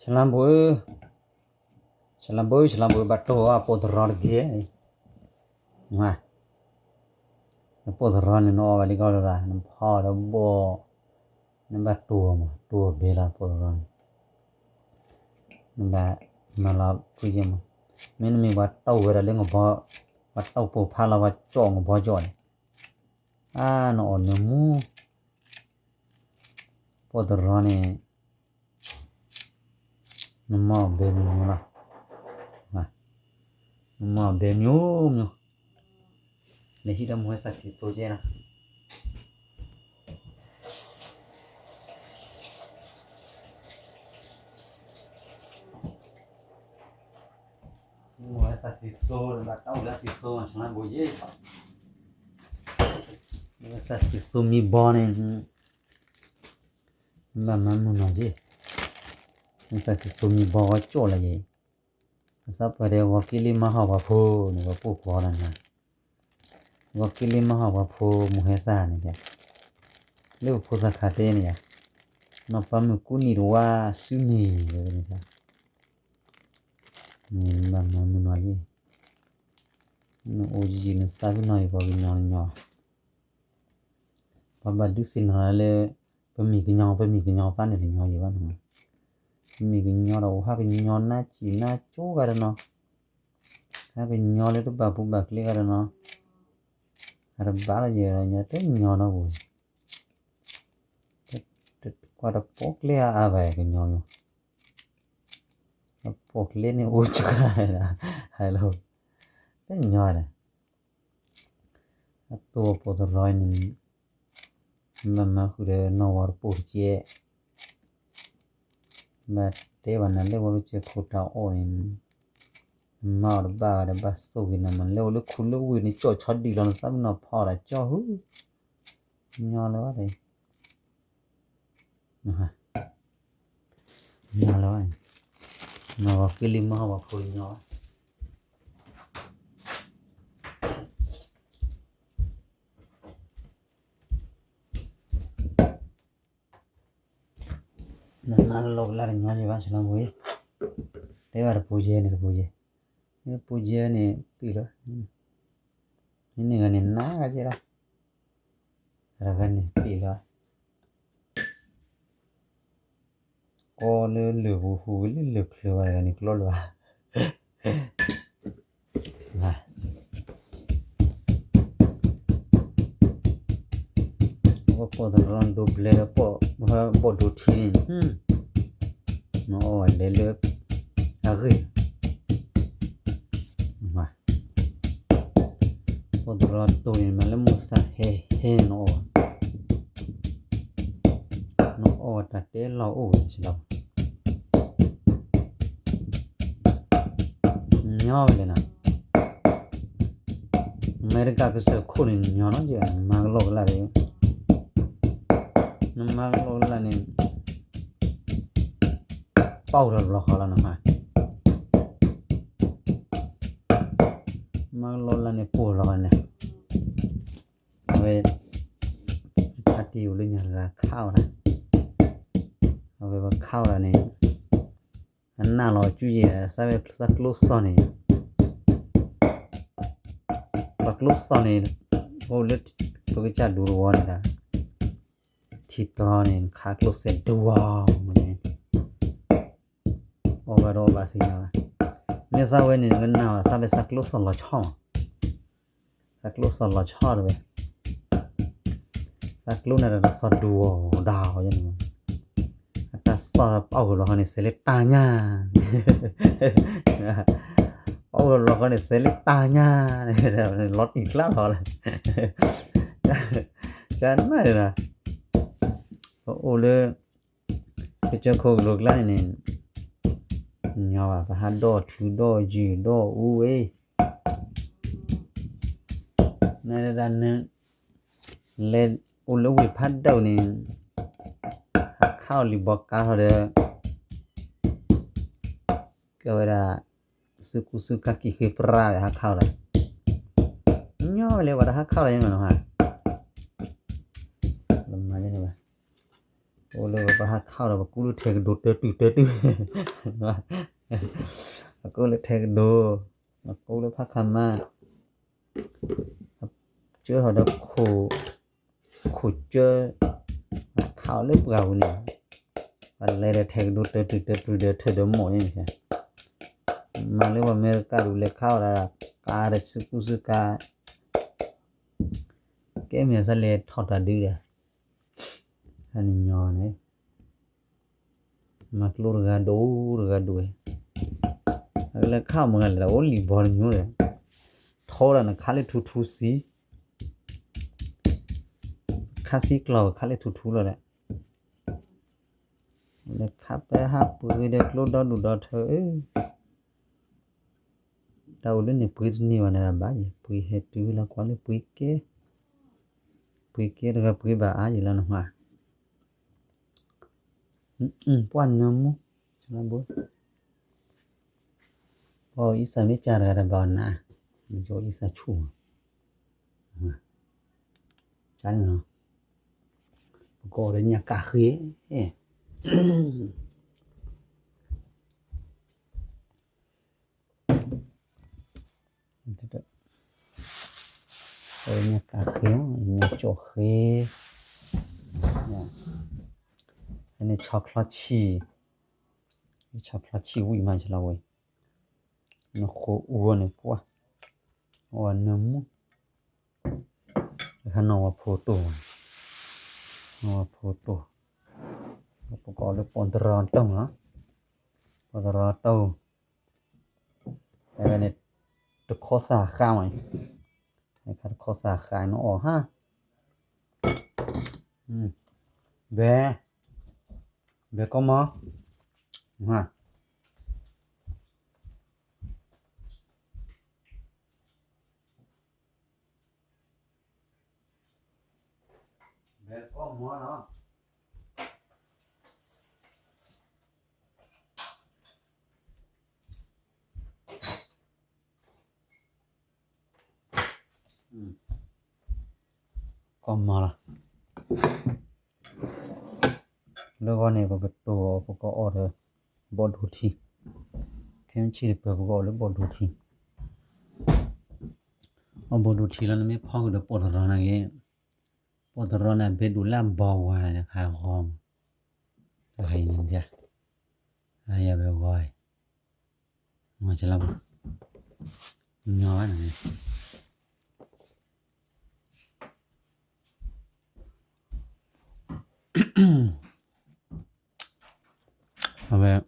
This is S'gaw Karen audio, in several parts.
ဆလါဘိ, ဆလါဘိ, ဆလါဘိ ဘၣ်တိၢ်အီၣ်ပိာ်သရီတဂ့ၤ, နပိာ်သရီန့ၣ် နအီၣ်ဝဲလံကီၢ်လၢၤ, နဖီဒီးဘီၣ်, နဘၣ်တိၢ်အီၣ်မး, တိၢ်အီၣ်ဘ့လီၤပိာ်သရီန့ၣ်, နဘၣ်မၤလီၤဖုက့မး, မ့တမ့ၢ်ပှၤတိၢ်ဝဲဒၣ်လၢ, ပှၤတိၢ်ပိာ်ဖးလီၤ ပှၤကၠီၣ်ငဘီကၠီၣ်န့ၣ်, အါ နအီၣ်နၢမူ ပိာ်သရီန့ၣ် နမၤအီၣ်ဘဲမံၤမံၤလီၤ, နမၤအီၣ်ဘဲမံၤမံၤ, လဲၤဟံးဒီးမုၢ်ဝဲစၢ်စံၣ်စိကဲနီၤ, မုၢ်ဝဲစၢ်စံၣ်စိ နဘၣ်တၢ်အိၣ်လၢစံၣ်စိ ဆလါဘိယ့ၣ်, မုၢ်ဝဲစၢ်စံၣ်စိမံဘီန့ၣ် နဘၣ်မၤမုာ်နီၤက့ၤ, မုၢ်ဝဲစၢ်စံၣ်စိမံဘီဝဲကၠီၣ်လၢယ့ၣ်, အစးပှဲၤဒီး ဂီၤက့လံမၤဟီၣ်ပှၤဖိန့ၣ် ပှၤပိာ်ကွီၤလီၤနၤ, ဂီၤက့လံမၤဟီၣ်ပှၤဖိ မုၢ်ဟဲစၢ်န့ၣ်, လၢပဖိသၣ်ခါတဲန့ၣ်ယါ, နီၢ်ပၤမုၣ်ကူနံၣ်တဝါစုမ့ၢ်ဝဲန့ၣ်, နဘၣ်မၤမုာ်နီၤက့ၤ, နအိၣ်ယံာ်နသးဖုနီၤယံာ်ပှၤကညီညီ ပှၤဘၣ်ဒုးသ့ၣ်နီၣ်လၢ ပမ့ၢ်ကညီ ပမ့ၢ်ကညီပၢ်န့ၣ်တညီယံာ်ဘၣ်န့ၣ်, ပမ့ၢ်ကညီဒီးအိၣ်ဟးကညီနါစံၣ်နါကၠိဂၤတနီၤ, ဟးကညီလၢတဘၣ်ပူၤဘၣ်ကျဲဂၤတနီၤ, အတဘၣ်လီၤယဲၢ်လီၤညီတညီနီၤပူၤ, ကွၢ်တပိာ်ကျဲအါအါဘၣ်ကညီမး, တပိာ်ကျဲန့ၣ်အိၣ်ကါ, ဟဲလီၤ, တညီန့ၣ် အတိၢ်ပိာ်သရီန့ၣ်, ဘၣ်မၤဃုာ်ဒီးနီၢ်ဝီတပိာ်တကဲ, ဘၣ်တဲဘၣ်နၤလၢဝဲကစၢၢ်ခိၣ်တၢ်အီၣ်န့ၣ်, နမၤအီၣ်တဘၣ်ဒီးဘၣ်သိၣ်ဂ့ၤနၤမး လၢအိၣ်လၢခူလၢဝ့ၢ်န့ၣ် ကၠီၣ်ဆီဒံၣ်လီၤ နသးမုၢ်နီၢ်ဖီအီၣ်တၢ်ကၠီၣ်ဟူ, ညီလၢၤဘၣ်, ညီလၢၤဘၣ်, နီၢ်ဝီက့လံမၤဟီၣ်ပှၤဖိညီ နမၤကလီကလါတညီယံၤဘၣ် ဆလီၤဘိ, တဲဘၣ်တပူၤယဲန့ၣ်တပူၤယဲ, တပူၤယဲန့ၣ်ပံာ်လီၤ, မ့ၢ်န့ၢ်ဂၤန့ၣ်နါဂၤကဲလီၤ, တဂၤန့ၣ်ပံာ်လီၤ, ကီလၢလၢၢ်ပူၤဟူးဝဲလၢလၢၢ်ချၢဘၣ်တဂၤန့ၣ်ကျီလၢၤဘၣ် ပှၤပိာ်သရီဒိဘျဲၣ်ဒီးပိာ်, ဘီၣ်ဒိထံန့ၣ်, နအီၣ်ဝဲလဲၤလၢ, အဂ့ၢ်, ပိာ်သရီတိၢ်န့ၣ် မ့ၢ်လၢမိၢ်သးဟဲဟဲန့ၣ်နအီၣ်, နအီၣ်ဝဲတၢ်တဲလီၤအိၣ်ဝဲန့ၣ်လီၤ ညီဝဲလဲၣ်နၤ, အမဲရကၤကစၢၢ်ခိၣ်န့ၣ်ညီနီၤ, မၤကလီကလါဒီး, နမၤကလီကလါန့ၣ်, ပီၣ်ဒီးလီၤဃီလီၤနမၤ, မၤကလီကလါန့ၣ်ပိာ်လီၤဃီန့ၣ်, အဝဲ, ဖါတံၢ်အိၣ်လၢညါတဂၤခးဝဲဒၣ်, အဝဲပခးဝဲဒၣ်န့ၣ်, အနၢ်လီၤကူယဲၢ် သးဝဲသးကျိစီၣ်န့ၣ်, ပှၤကျိစီၣ်န့ၣ်, အိၣ်လၢ, ပကစၢ်ဒူတဝီန့ၣ်ဒီး, ထံတြီန့ၣ် ခးကျိစဲးဒဝီန့ၣ်, အီၣ်ဘၣ်ဒီးအီၣ်ဘၣ်သ့ၣ်ညါဘၣ်, မ့ၢ်သးဝဲန့ၣ် ကနၢ်ဘၣ်သးဝဲသးကျိစီၣ်လီၤဆီမး သးကျိစီၣ်လီၤဆီတဝဲ, သးကျိန့ၣ်ဒီးတစီၣ်ဒူအီၤဒၣ်အီၤန့ၣ်, အတၢ်စီၣ်ပအီၣ်လီၤဃီန့ၣ် စဲးလၢတၢ်ညၣ်, ပအီၣ်လီၤဃီန့ၣ်စဲးလၢတၢ်ညၣ်, လီၤတံၢ်ကျါလီၤလၢ, ကနၣ်, ပအိၣ်လၢ, ကစၢၢ်ခိၣ်ကလိၤကျါန့ၣ်န့ၣ်, ညီဘၣ် ပဟးဒီၣ်ထုဒီၣ်ယုၢ်ဒီၣ်အူဝဲ နဒၣ်န, လဲၤအိၣ်လၢဝ့ၢ်ဖးဒိၣ်န့ၣ်, ဟးခးအီၣ်လံာ်ဘီကါထီၣ်ဒီး, ကဝဲဒၣ်, သုကူသုကါကံၢ်ဃ့ပြးဒီးဟးခးအီၣ်ဒီး, ညီဝဲလဲၤဝဲဒၣ်ဟးခးအီၣ်ဒီးယမၤနီၤဟါ, မၤန့ၣ်ဘၣ် အိၣ်လၢပဟးခးဒီး ပကူလၢထဲကဒိတၢတုၤတၢတုၤ, ပကူလၢထဲကဒိ, ပကူလၢဖးခါမါ, ကၢထီၣ်ဒီး ခိၣ်ကၢ, ခးအီၤလၢပှၢ်ပူၤန့ၣ်, ပလဲၤဒီးထဲကဒိတၢတုၤတၢတုၤဒီးထၢၣ်ဒီးမိၢ်န့ၣ်, မၤလၢပှၤအမဲရကၤဒူၣ်လဲၤခးအီၤဒၣ်, ကါဒီးစုကူစုကါ, ကဲမ့ၢ်သးလဲၤထီၣ်တၢ်ဒုဒီး, ဟဲနညီန့ၣ် မၤကျိတဂၤဒိၣ်တဂၤဒိၣ်, အကလဲၤခးမုၢ်ဂၤလဲၣ် အိၣ်လံာ်ဘီတညိဒီး, ထီဒၣ်နခးလၢထူထူသံ, ခါသံကျီၤခးလၢထူထူလီၤဒီး, လဲၤခးပဟးပှ့ၤဒီးကျိဒီဒူၣ်ဒီထၢ, တၢ်အိၣ်လၢန့ၣ်ပှ့ၤတန့ၢ်ဘၣ်န့ၣ်ဘၣ်ယဲ, ပှ့ၤဟဲတုၤလီၤကွၢ်လၢပှ့ၤကဲ, ပှ့ၤကဲတဂၤပှ့ၤဘၣ်အါယဲလီၤနဟါ, ပှၢ်နၢမူ, ဘိ, ပှၤအံသၣ်မ့ၢ်ကၢတဂၤတဘၣ်နၤ, မ့ၢ်ကၠီအံသၣ်ဆူၣ်, ကၢန့ၣ်လီၤ, ပကအီၣ်ဒီးညၣ်ကးဃ့ ညၣ်ကးဃ့, ညၣ်ကၠီၣ်ဃ့, ဖဲန့ၣ်ဆီချီဆံၣ်, ဆီချီဆံၣ်ဝံၣ်မးဆလီၤဝဲ, နဃိအူဝဲန့ၣ်ပှၢ်, အဝဲနၢမူ, တခါနီၢ်ဝဲဖိတိၢ်, နီၢ်ဝဲဖိတိၢ်, ပကအီၣ်လၢပီၣ်တရီတိၢ်လီၤ, ပီၣ်တရီတိၢ် ဝဲန့ၣ် တခီသၣ်ဃါမး, တခီသၣ်ဃါနအီၣ်ဟါ, ဘဲ, ဘဲကီမီ, ဟါ ဘဲကီမီလီၤ. ကီမီလီၤ. လၢဂီၢ်န့ၣ် ပကတိၤ ပကအီၣ်ဒီး ဘီၣ်ဒိထံ, ခဲမုၢ်ဆ့ၣ်တပၢၢ် ပကအီၣ်လၢဘီၣ်ဒိထံ, အီၣ်ဘီၣ်ဒိထံလီၤ. နမ့ၢ်ဖီကဒီးပီၣ်တရီနာ်က့, ပီၣ်တရီန့ၣ် ဘဲဒိၣ်လၢအဘီဝါတခါဂီၤမး, တခါအံၤန့ၣ်, ယဝဲဂီၤ, မၤစလီၤ, ညီဘၣ်န့ၣ် အဝဲ,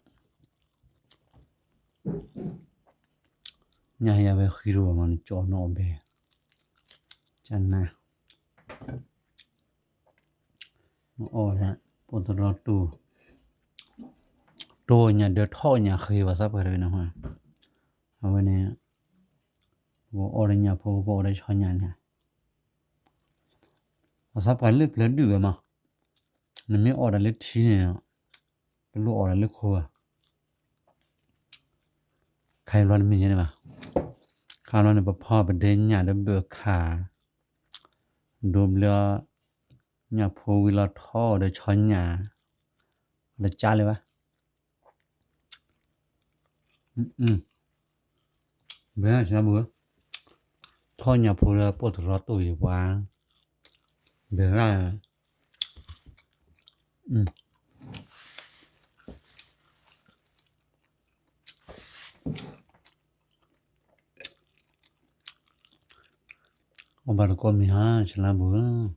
ညၣ်ဟဲအဝဲဃံတအိၣ်မး နကၠီနအီၣ်ဘဲ, ကနၣ်, နအီၣ်ဒၣ်, ပီၣ်တရီတိၢ်, တိၢ်ညၣ်ဒၢထီၣ်ညၣ်ဃ့ ဘၣ်ဆၣ်ပှဲၤတဝဲန့ၣ်, အဝဲန့ၣ်, ပကအီၣ်ဒီးညၣ်ဖိ ပကအီၣ်ဒီးဆီညၣ်န့ၣ်, ဘၣ်ဆၣ်ပှဲၤလၢပျၢၤဒုၣ်ဝဲမး, နမ့ၢ်အီၣ်ဒၣ်လၢထံန့ၣ်, တလိၣ်အီၣ်ဒၣ်လၢခိဘၣ်. ခါအံၤဘျီတမ့ၢ်ညါန့ၣ်ဘၣ်, ခါဘျီန့ၣ် ပဖီပဒဲညၣ်လၢဘၢၣ်ခါ, ဒိဘျၢ, ညၣ်ဖိဝံၤလီၤထီၣ်ဒီးဆီညၣ်, တကၢ်လၢၤဘၣ်. ဘဲ, ထီၣ်ညၣ်ဖိလၢပီၣ်တရီတိၢ်အံၤပှၤ, ဘဲရၣ်, အီၣ်ဘၣ်တကိးမံၤဟါ ဆလါဘိဧၢ,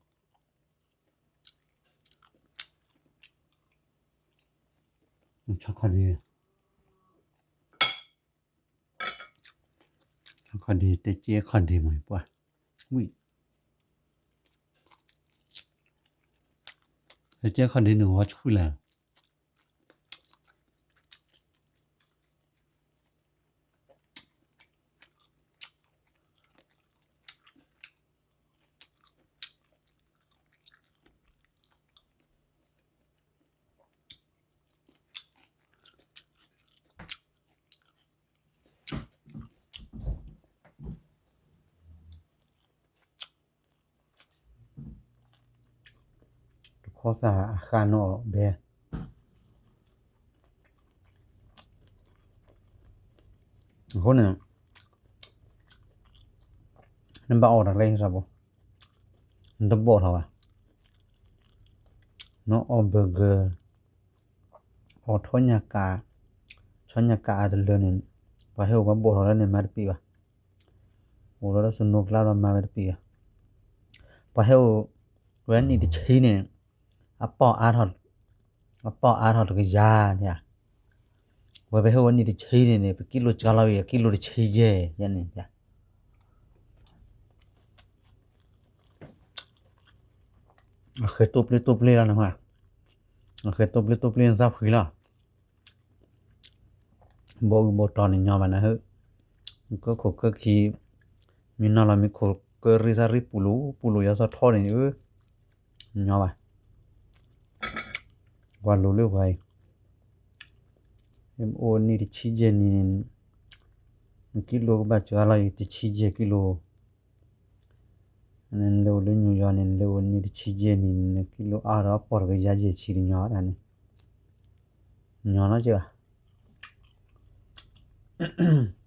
ဆီခီၣ်ဒံး, ဆီခီၣ်ဒံး တဲကဲခီၣ်ဒံးမ့ၢ်ပှၤ, ဝံၣ်, တဲကဲခီၣ်ဒံးန့ၣ် ဂီၤဆူၣ်လဲၣ်. တ ခီစၢ်အဃၣ်နီၣ်အီၤဘဲ, အဃိန့ၣ် နဘၣ်အီၣ်တၢ်ကျဲဟံၣ်ထီၣ်ဘိ, နတဘီၣ်ထီၣ်ဘၣ်, နအီၣ် burger, အီၣ်ထီၣ်ညၣ်ကး, ဆီညၣ်ကးအါတလၢန့ၣ်, ပှၤဟဲအိၣ်ပှၤဘီၣ်ထီၣ်လၢန့ၣ်မၤတပ့ၤဘၣ်, အိၣ်လီၤလၢ snow ကျါဒီးမၤဝဲတပ့ၤဘၣ်, ပှၤဟဲအိၣ်ဝဲနံၣ်တဆံန့ၣ်, အပီၢ်အါထီၣ်, အပီၢ်အါထီၣ်တကယၤန့ၣ်ဧါ, ဝဲပဟဲအိၣ်ဝဲနံၣ်တဆံန့ၣ်န့ၣ် ပကံလိစှၤလီၤအံၤ ကံလိတဆံယဲၢ်ယဲၢ်န့ၣ်ဧါ အဃဲၤတိၢ်ပျ့တိၢ်ပျ့လီၤန, အဃဲၤတိၢ်ပျ့တိၢ်ပျ့နသးဖှံလီၤ, ဘီအုၣ်ဘီတီၤန့ၣ်ညီဘၣ်နဟၢ, ကၢခိၣ်ကၢခံ, မ့ၢ်နီၢ်လီၤမ့ၢ်ခိၣ်ကၢရ့သးရ့ပူၤလိာ်ပူၤလိာ်ယီၤစီၤထီန့ၣ်, ညီဘၣ်, ပှၤလိၤလၢပှၤအံၤ, အိၣ်နံၣ်တဆံယဲၢ်နံၣ်န့ၣ်, နကံလိကဘၣ်စှၤလီၤအံၤ တဆံယဲၢ်ကံလိ, နလဲၤအိၣ်လၢ New York န့ၣ် နလဲၤအိၣ်နံၣ်တဆံယဲၢ်နံၣ်န့ၣ် နကံလိအါထီၣ်အပီၢ်တကယၤယဲၢ်ဆံတညီဒၣ်န့ၣ်, ညီနီကဲဘၣ် အဃိန့ၣ်